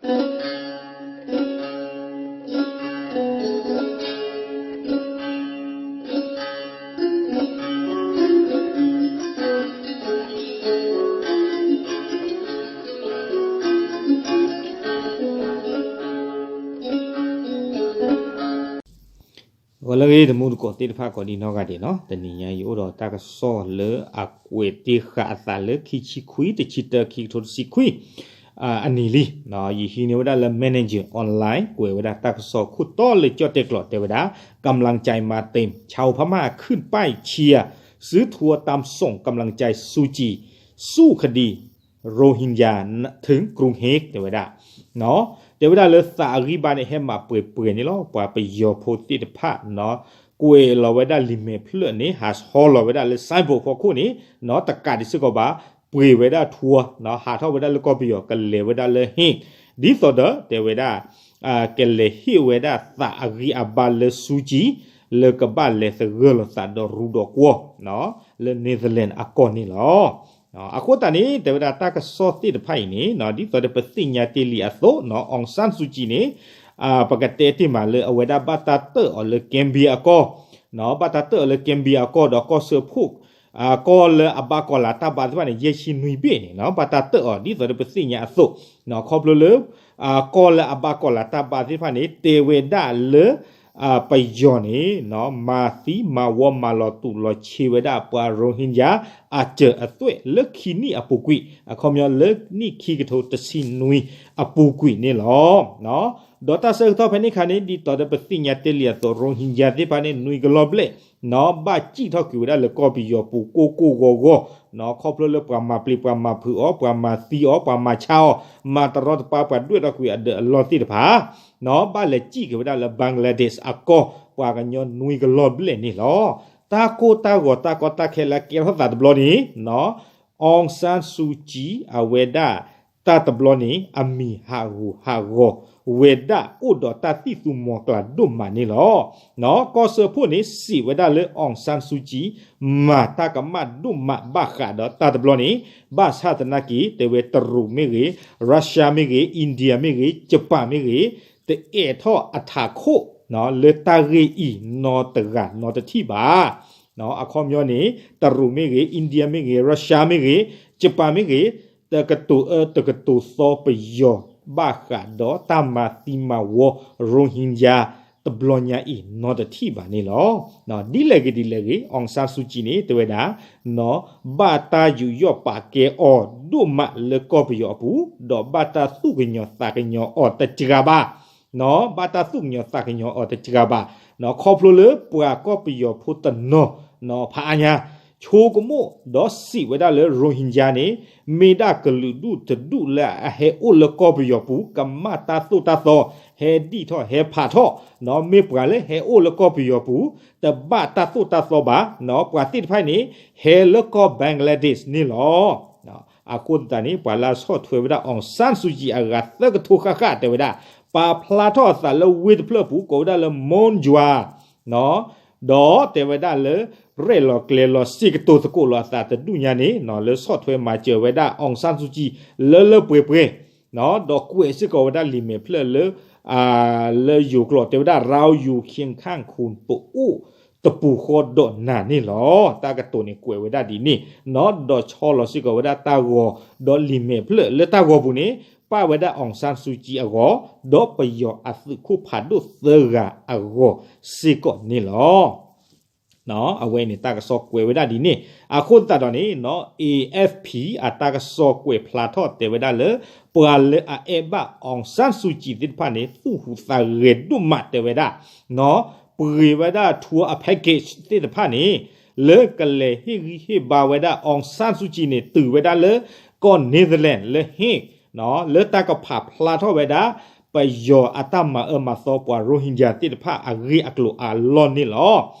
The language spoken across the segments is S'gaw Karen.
ဂီၤလၢအဂ့ၤ တံၤသကိးသ့ၣ်တဖၣ်ကိးဒံနီၢ်ဂၤဒဲးနီၤ, တနံၤညါအံၤအိၣ်ဒီးတၢ်ကစီၣ်လၢအကွဲးတ့ၢ်ဃာ်အသးလၢခံဆံခွံ တဆံတၢ ခံကထိတဆံခွံ အနံၤလံ. ယဟံးန့ၢ်ဝဲဒၣ်လၢ Manager Online ကွဲးဝဲဒၣ်တၢ်ကစီၣ်ခိၣ်တီလၢကၠီၣ်တဲာ်ကျိာ်တဲဝဲဒၣ် กำลังใจมาเต็ม ชาวพม่าขึ้นป้ายเชียร์ ซื้อทัวร์ตามส่งกำลังใจซูจี สู้คดีโรฮิงญาถึงกรุงเฮก တဲဝဲဒၣ် တဲဝဲဒၣ်လၢသးအဂံၢ်ဘါန့ၣ် ဟဲမၤပှဲၤပှဲၤန့ၣ်လီၤ. ပှၤပယီၤဖိသ့ၣ်တဖၣ်နီၤ ကွဲးလီၤဝဲဒၣ်လံာ်မဲာ်ဖျၢၣ်န့ၣ် ဟးဟီလီၤဝဲဒၣ်လၢ signboard ဖီခိၣ်န့ၣ်နီၤ တကးဒံးစ့ၢ်ကီးဘၣ် ပှ့ၤဝဲဒၣ် tour နီၤ ဟးထီၣ်ဝဲဒၣ်လၢကီၢ်ပယီၤ ကလဲၤဝဲဒၣ်လၢဟ့ၣ် ဒ်သိးဒီးတဲဝဲဒၣ် ကလဲၤဟ့ၣ်ဝဲဒၣ်သးအဂံၢ်အဘါလၢ Suu Kyi လၢကဘၣ်လဲၤသဂၢၢ်လိာ်သးဒီးရူဒီးကွီၢ် လၢ Netherlands အကီၢ်န့ၣ်လီၤ. အဃိသတးန့ၣ် တဲဝဲဒၣ်တၢ်ကစီၣ်သ့ၣ်တဖၣ်အံၤန့ၣ် ဒ်သိးဒီးပသ့ၣ်ညါတ့ၢ်လံအသိး Aung San Suu Kyi န့ၣ် ပကတဲတ့ၢ်မးလၢအဝဲဒၣ်ဘၣ်တၢ်တၢၣ်အီၤလၢ Gambia အကီၢ် ဘၣ်တၢ်တၢၣ်အီၤလၢ Gambia အကီၢ်ဒီးကီၢ်စၢဖှိၣ် ကီၢ်လၢအဘၣ်ကီၤလၤတၢ်ဘါသ့ၣ်တဖၣ်န့ၣ် ယဲၢ်ဆံနွံဘ့ၣ်န့ၣ် ဘၣ်တၢ်တၢၣ်အီၤဒ်သိးဒီးပသ့ၣ်ညါအသိး ခီဖျိလၢ ကီၢ်လၢအဘၣ်ကီၤလၤတၢ်ဘါသ့ၣ်တဖၣ်န့ၣ် တဲဝဲဒၣ်လၢ ပယီၤန့ၣ် မၤသံမၤဝီမၤလီၤတူာ်လီၤဆ့ဝဲဒၣ်ပှၤ Rohingya အစၢၤအသွဲၣ်လၢခံနံၣ်အပူၤကွံာ် အခီပညီလၢနံၣ်ခံကထိတဆံနွံအပူၤကွံာ်န့ၣ်လီၤ. ဒီးတၢ်ဆၢကတီၢ်ဖဲန့ၣ်အခါန့ၣ် ဒ်သိးဒီးပသ့ၣ်ညါတ့ၢ်လံအသိး Rohingya သ့ၣ်တဖၣ်န့ၣ် နွံကလီၢ်ဘျဲၣ် ဘၣ်စံၣ်ထီၣ်ကွံာ်ဝဲဒၣ်လၢကီၢ်ပယီၤပူၤကိၢ်ကိၢ်ဂီၤဂီၤ ခီဖျိလၢပှၤမၤပျံၤပှၤမၤဖုးအီၤ ပှၤမၤသံအီၤ ပှၤမၤဆါအီၤ မၤတရီတပါပှၤဒွဲၣ်ထီၣ်ကွံာ်အဒၢးအလီၢ်သ့ၣ်တဖၣ် ဘၣ်လဲၤစံၣ်က့ၤဝဲဒၣ်လၢ Bangladesh အကီၢ် ပှၤကညီနွံကလီၢ်ဘျဲၣ်န့ၣ်လီၤ. တၢ်ကိၢ်တၢ်ဂီၤတၢ်ကီတၢ်ခဲလၢကဲထီၣ်သးတဘျီန့ၣ် Aung San Suu Kyi အဝဲဒၣ် တၢ်တဘျီန့ၣ် အမံၤဟးဂူာ်ဟးဂီၤဝဲဒၣ်အိၣ်ဒီးတၢ်သံၣ်သူမီၤကျၢ်ဒိၣ်မးန့ၣ်လီၤ. ကီၢ်စၢဖှိၣ်န့ၣ် စံးဝဲဒၣ်လၢ Aung San Suu Kyi မၤတၢ်ကမၣ်ဒိၣ်မးဘၣ်ဃးဒီးတၢ်တဘျီန့ၣ် ဘၣ်ဆၣ်သနာ်က့ တဲဝဲတရူးမ့ၢ်ဂ့ၤ Russia မ့ၢ်ဂ့ၤ India မ့ၢ်ဂ့ၤ Japan မ့ၢ်ဂ့ၤ တအဲၣ်ထီၣ်အထးခိၣ် လၢတၢ်ဂ့ၢ်အံၤနီတဂၤနီတထံၣ်ဘၣ်. အခီပညီန့ၣ် တရူးမ့ၢ်ဂ့ၤ India မ့ၢ်ဂ့ၤ Russia မ့ၢ်ဂ့ၤ Japan မ့ၢ်ဂ့ၤ တကတိၤအၢတကတိၤသီပယီၤ ဘၣ်ဃးဒီးတၢ်မၤသံမၤဝီ Rohingya တဘျီညါအံၤနီတထံၣ်ဘၣ်န့ၣ်လီၤ. ဒ်လဲၣ်ဂ့ၤဒ်လဲၣ်ဂ့ၤ Aung San Suu Kyi န့ၣ် တဲဝဲဒၣ် ဘၣ်တၢ်ယူးယီၣ်ပာ်ကဲအီၤဒိၣ်မးလၢကီၢ်ပယီၤအပူၤ ဒီးဘၣ်တၢ်သူၣ်ကညီၤသးကညီၤအီၤတစှၤဘၣ် ဘၣ်တၢ်သူၣ်ကညီၤသးကညီၤအီၤတစှၤဘၣ် ခီဖျိလၢပှၤကီၢ်ပယီၤဖိတနီၤ ဖးအါညါ ဆိကမိၣ်ဒီးစံးဝဲဒၣ်လၢ Rohingya န့ၣ် မ့ၢ်ဒၣ်ကလုာ်ဒူၣ်တဒူၣ်လၢအဟဲအိၣ်လၢကီၢ်ပယီၤပူၤ ကမၣ်တၢ်သိၣ်တၢ်သီ ဟဲဒံၣ်ထီၣ်ဟဲဖးထီၣ် မ့ၢ်ပှၤလၢဟဲအိၣ်လၢကီၢ်ပယီၤပူၤ တဘၣ်တၢ်သိၣ်တၢ်သီဘၣ် ပှၤသ့ၣ်တဖၣ်န့ၣ် ဟဲလၢကီၢ် Bangladesh န့ၣ်လီၤ. အဃိသတးန့ၣ် ပှၤလၢအဆီၣ်ထွဲဝဲဒၣ် Aung San Suu Kyi အဂၤသၢကထိဃၣ်ဃၣ်တဲဝဲဒၣ် ပာ်ဖျါထီၣ်အသးလၢဝ့ၢ်တဖျၢၣ်ပူၤ ကိးဝဲဒၣ်လၢ Monywa ဒီးတဲဝဲဒၣ်လၢ ရဲၣ်လီၤကျဲၤလီၤစ့ၢ်ကတိၤသကိးလီၤအသးတဒူၣ်ညါန့ၣ် လၢဆီၣ်ထွဲမၤစၢၤဝဲဒၣ် Aung San Suu Kyi လၢလၢပှဲၤပှဲၤ ဒီးကွဲးစ့ၢ်ကီးဝဲဒၣ်လံာ်မဲာ်ဖျၢၣ်လၢ လၢယိၤကျိာ်တဲဝဲဒၣ် ရၢယိၤခ့ခၣ်ခူၣ်ပအိၣ်တပူၤဃီဒီးနၤန့ၣ်လီၤ. တၢ်ကတိၤန့ၣ်ကွဲးဝဲဒၣ်ဒ်န့ၣ် ဒီးဆီလီၤစ့ၢ်ကီးဝဲဒၣ်တၢ်ဂီၤ ဒီးလံာ်မဲာ်ဖျၢၣ်လၢတၢ်ဂီၤပူၤန့ၣ် ပာ်ဝဲဒၣ် Aung San Suu Kyi အဂီၢ် ဒီးပယီၤအသုးခိၣ်ဖးဒိၣ်သၢဂၤအဂီၢ်စ့ၢ်ကီးန့ၣ်လီၤ. အဝဲန့ၣ်တၢ်ကစီၣ်ကွဲးဝဲဒၣ်ဒ်န့ၣ် အဃိသတးဒီးန့ၣ် A F P အတၢ်ကစီၣ်ကွဲးဖျါထီၣ်တဲဝဲဒၣ်လၢ ပှၤလၢအအဲၣ်ဘၣ် Aung San Suu Kyi သ့ၣ်တဖၣ်န့ၣ် သူၣ်ဟူးသးဂဲၤဒိၣ်မးတဲဝဲဒၣ် ပှ့ၤဝဲဒၣ် tour အ package သ့ၣ်တဖၣ်န့ၣ် လၢကလဲၤဟ့ၣ်ဂံၢ်ဟ့ၣ်ဘါဝဲဒၣ် Aung San Suu Kyi န့ၣ် တုၤဝဲဒၣ်လၢကီၢ် Netherlands လၢဟ့ၣ် လၢတၢ်ကဖးဖျါထီၣ်ဝဲဒၣ် ပယီၤအတၢ်မၤအၢမၤသီပှၤ Rohingya သ့ၣ်တဖၣ်အဂ့ၢ်အကျိၤအလီၢ်န့ၣ်လီ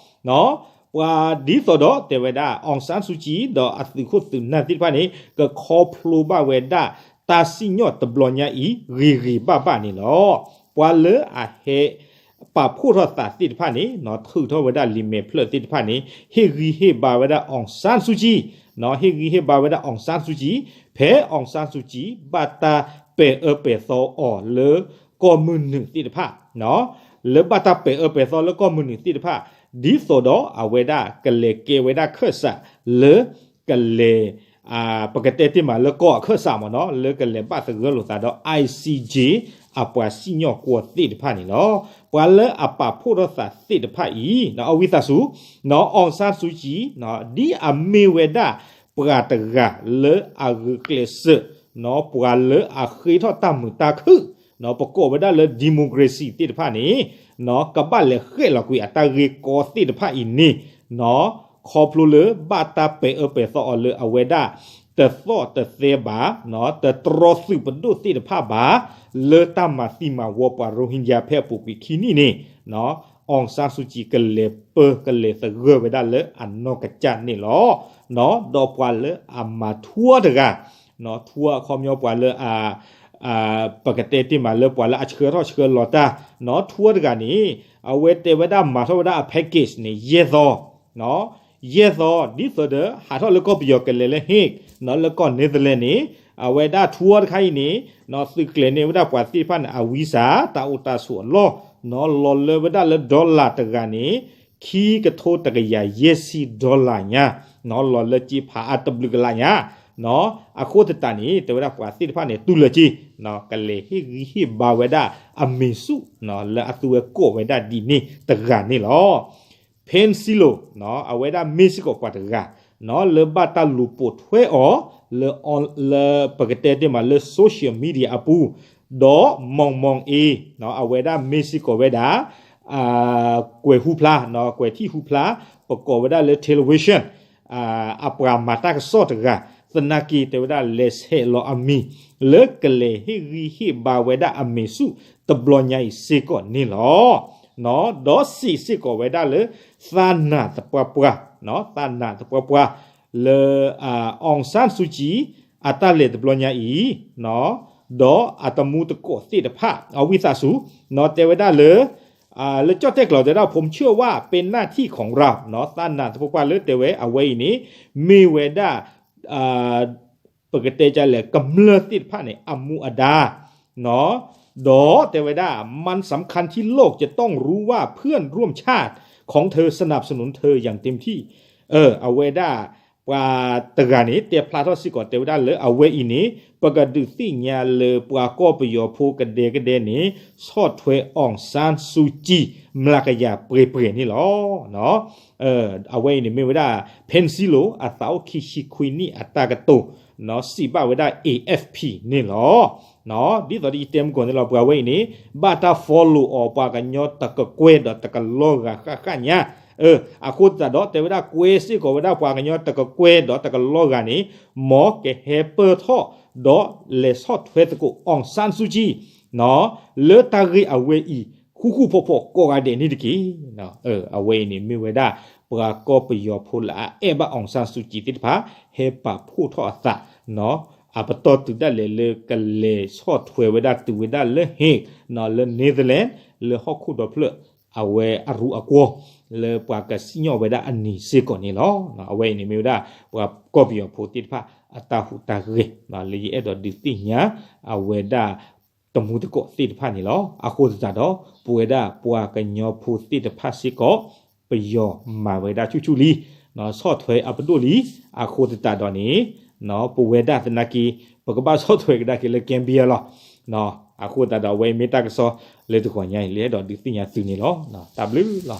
ၤ. ပှၤဒ်သိးဒီးတဲဝဲဒၣ် Aung San Suu Kyi ဒီးအသုးခိၣ်သုးနၢ်သ့ၣ်တဖၣ်န့ၣ် ကခီဖျိဘၣ်ဝဲဒၣ်တၢ်စံၣ်ညီၣ်တဘျီညါအံၤ ဂ့ၤဂ့ၤဘၣ်ဘၣ်န့ၣ်လီၤ. ပှၤလၢအဟဲ ပာ်ဖှိၣ်ထီၣ်သးသ့ၣ်တဖၣ်န့ၣ် ထုးထီၣ်ဝဲဒၣ်လံာ်မဲာ်ဖျၢၣ်သ့ၣ်တဖၣ်န့ၣ် ဟ့ၣ်ဂံၢ်ဟ့ၣ်ဘါဝဲဒၣ် Aung San Suu Kyi ဟ့ၣ်ဂံၢ်ဟ့ၣ်ဘါဝဲဒၣ် Aung San Suu Kyi ဖဲ Aung San Suu Kyi ဘၣ်တၢ် ဘၣ်တၢ်ပဲာ်အၢပဲာ်သီအီၤလၢကီၢ်မုၢ်နုာ်သ့ၣ်တဖၣ်, လၢဘၣ်တၢ်ပဲာ်အၢပဲာ်သီလၢကီၢ်မုၢ်နုာ်သ့ၣ်တဖၣ်, ဒ်သိးဒီးအဝဲဒၣ်ကလဲၤကဲဝဲဒၣ်ခၢၣ်စးလၢ ကလဲၤ ပကတဲတ့ၢ်မးလၢကီၢ်အခၢၣ်စးမ့ၢ်နီၤ လၢကလဲၤဘၣ်သဂၢၢ်လိာ်သးဒီး I C J အပှၤစံၣ်ညီၣ်ကွီၢ်သ့ၣ်တဖၣ်န့ၣ်လီၤ. ပှၤလၢအပာ်ဖှိၣ်ထီၣ်သးသ့ၣ်တဖၣ်အံၤ အဝံသးစူၤ အောင်ဆန်းစုကြည် ဒ်အမ့ၢ်ဝဲဒၣ်ပှၤတဂၤလၢအဂုာ်ကျဲးစၢး ပှၤလၢအဃ့ထီၣ်တၢ်မုာ်တၢ်ခုၣ် ပကိးဝဲဒၣ်လၢ democracy သ့ၣ်တဖၣ်န့ၣ် ကဘၣ်လဲၤဃဲၣ်လီၤကွံာ်အတၢ်ဂ့ၢ်ကီသ့ၣ်တဖၣ်အံၤန့ၣ် ခီဖျိလၢဘၣ်တၢ်ပဲာ်အၢပဲာ်သီအီၤလၢအဝဲဒၣ် တသီၣ်တသဲဘၣ် တတြီသုးပဒိၣ်သ့ၣ်တဖၣ်ဘၣ် လၢတၢ်မၤသံမၤဝီပှၤ Rohingya ဖဲအပူၤကွံာ်ခံနံၣ်န့ၣ် အောင်ဆန်းစုကြည် ကလဲၤပၢကလဲၤသဂၢၢ်ဝဲဒၣ်လၢအနီၢ်ကစၢ်န့ၣ်လီၤ. ဒီးပှၤလၢအမၤ tour တဂၤ tour အခီပညီပှၤလၢအ ပကတဲတ့ၢ်မးလၢပှၤလၢအဆှၢထီၣ်ဆှၢလီၤတၢ် tour တဂၤန့ၣ် အဝဲတဲဝဲဒၣ်မၤထီၣ်ဝဲဒၣ်အ package န့ၣ် ယဲၢ်သီ ယဲၢ်သီ ဒ်သိးဒီး ဟးထီၣ်လၢကီၢ်ပယီၤကလဲၤလၢ Hague လၢကီၢ် Netherlands န့ၣ် အဝဲဒၣ် tour တခါအံၤန့ၣ် သုးကျဲၤန့ၢ်ဝဲဒၣ်ပှၤသ့ၣ်တဖၣ်န့ၣ် အဝံစၢ် တၢ်အိၣ်တၢ်ဆိးအလီၢ် လီၤလၢဝဲဒၣ်လၢ dollar တဂၤန့ၣ် ခံကထိတကယၤယဲၢ်ဆံ dollar ညါ လီၤလၢကၠ့ဖးအါတဘျုးကလးညါ အဃိသတးန့ၣ် တဲဝဲဒၣ်ပှၤသ့ၣ်တဖၣ်န့ၣ် တူၢ်လၢာ်က့ၤ ကလဲၤဟ့ၣ်ဂံၢ်ဟ့ၣ်ဘါဝဲဒၣ်အမံၤဆူၣ် လၢအသုဝဲကိးဝဲဒၣ်ဒ်န့ၣ်တဂၤန့ၣ်လီၤ. Pence စံၣ်လိၤ အဝဲဒၣ်မ့ၢ်စ့ၢ်ကီးပှၤတဂၤ လၢဘၣ်တၢ်လူၤပိာ်ထွဲအီၤ လၢ လၢပကတဲတ့ၢ်မးလၢ social media အပူၤ ဒီး Meng Meng အံၤ အဝဲဒၣ်မ့ၢ်စ့ၢ်ကီးဝဲဒၣ် ကွဲၤဟူဖျါ ကွဲၤထံၣ်ဟူဖျါ ပကိးဝဲဒၣ်လၢ television အပှၤမၤတၢ်ကစီၣ်တဂၤ သနာ်က့တဲဝဲဒၣ်လဲၤဆဲးလီၤအမံၤ လၢကလဲၤဟ့ၣ်ဂံၢ်ဟ့ၣ်ဘါဝဲဒၣ်အမံၤဆူၣ်တဘျီညါအံၤစ့ၢ်ကီးန့ၣ်လီၤ. ဒီးစံးစ့ၢ်ကီးဝဲဒၣ်လၢ သးနာ်သပှၢ်ပှၢ် သးနာ်သပှၢ်ပှၢ် လၢ အောင်ဆန်းစုကြည် အတၢ်လဲၤတဘျီညါအံၤ ဒီးအတမူတကိးသ့ၣ်တဖၣ် အဝံသးစူၤ တဲဝဲဒၣ်လၢ လၢကၠီၣ်တဲၣ်ကျိာ်တဲဝဲဒၣ် ผมเชื่อว่าเป็นหน้าที่ของเรา သးနာ်သပှၢ်ပှၢ်လၢတဲဝဲအဝဲအံၤန့ၣ် မ့ၢ်ဝဲဒၣ် ပကတဲဒ်လဲၣ် ကမျၢၢ်သ့ၣ်တဖၣ်န့ၣ် အမူအဒါ ဒီးတဲဝဲဒၣ် มันสำคัญที่โลกจะต้องรู้ว่าเพื่อนร่วมชาติของเธอสนับสนุนเธออย่างเต็มที่ အဝဲဒၣ် ပှၤတဂၤန့ၣ် တဲဖျါထီၣ်စ့ၢ်ကီးတဲဝဲဒၣ်လၢအဝဲအံၤန့ၣ် ပကဒုးသ့ၣ်ညါလၢပှၤကီၢ်ပယီၤဖိကဒဲကဒဲန့ၣ် ဆီၣ်ထွဲ အောင်ဆန်းစုကြည် မျးကယၤပြဲၤပြဲၤန့ၣ်လီၤ. အဝဲအံၤန့ၣ်မ့ၢ်ဝဲဒၣ် Pence စံၣ်လိၤ အသးအိၣ်ခံဆံခွံနံၣ်အတၢ်ကတိၤ စံးဘၣ်ဝဲဒၣ် A F P န့ၣ်လီၤ. ဒ်သိးဒီးယတဲမုၢ်ကီၢ်န့ၣ်လီၤ ပှၤဝဲအံၤန့ၣ် ဘၣ်တၢ် follow အီၤ ပှၤကညီတကကွဲၢ်ဒီးတကလီၤဂာ်ဃၣ်ဃၣ်ညါ အဃိသတးဒီး တဲဝဲဒၣ်ကွဲစ့ၢ်ကီးဝဲဒၣ်ပှၤကညီတကကွဲၢ်ဒီးတကလီၤဂာ်န့ၣ် မ်ကဟဲပၢၢ်ထီၣ် ဒီးလဲၤဆီၣ်ထွဲသကိး အောင်ဆန်းစုကြည် လၢတၢ်ဂ့ၢ်အဝဲအံၤ ဃူဃူဖိးဖိးကိးဂၤဒဲးန့ၣ်တက့ၢ်. အဝဲအံၤန့ၣ်မ့ၢ်ဝဲဒၣ် ပှၤကီၢ်ပယီၤဖိလၢအအဲၣ်ဘၣ် အောင်ဆန်းစုကြည် သ့ၣ်တဖၣ် ဟဲပာ်ဖှိၣ်ထီၣ်အသး အပတီၢ်တုၤဒၣ်လဲာ်လၢကလဲၤဆီၣ်ထွဲဝဲဒၣ်တုၤဝဲဒၣ်လၢ Hague လၢ Netherlands လၢဟီၣ်ခိၣ်ဒီဖျၢၣ် အဝဲအရူအကွီၢ် လၢပှၤကစံၣ်ညီၣ်ဝဲဒၣ်အနံၤစ့ၢ်ကီးန့ၣ်လီၤ. အဝဲအံၤန့ၣ်မ့ၢ်ဝဲဒၣ် ပှၤကီၢ်ပယီၤဖိသ့ၣ်တဖၣ် အတၢ်ဟူးတၢ်ဂဲၤ လၢယအဲၣ်ဒိးဒုးသ့ၣ်ညါ အဝဲဒၣ် တမူတကိးသ့ၣ်တဖၣ်န့ၣ်လီၤ. အဃိသတးဒီး ပဝဲဒၣ်ပှၤကညီဖိသ့ၣ်တဖၣ်စ့ၢ်ကီး ပယီၤမၤဝဲဒၣ်ဆူၣ်ဆူၣ်လံ ဆီၣ်ထွဲအပဒိၣ်လံ. အဃိသတးဒီးန့ၣ် ပဝဲဒၣ်သနာ်က့ ပကဘၣ်ဆီၣ်ထွဲကဒါက့ၤလၢ Gambia လီၤ. အဃိသတးဒီး အဝဲမ့ၢ်တၢ်ကစီၣ်လၢတဂီၤညါအံၤ လၢအဲၣ်ဒိးဒုးသ့ၣ်ညါသုန့ၣ်လီၤ. တၢ်ဘျုးလီၤ.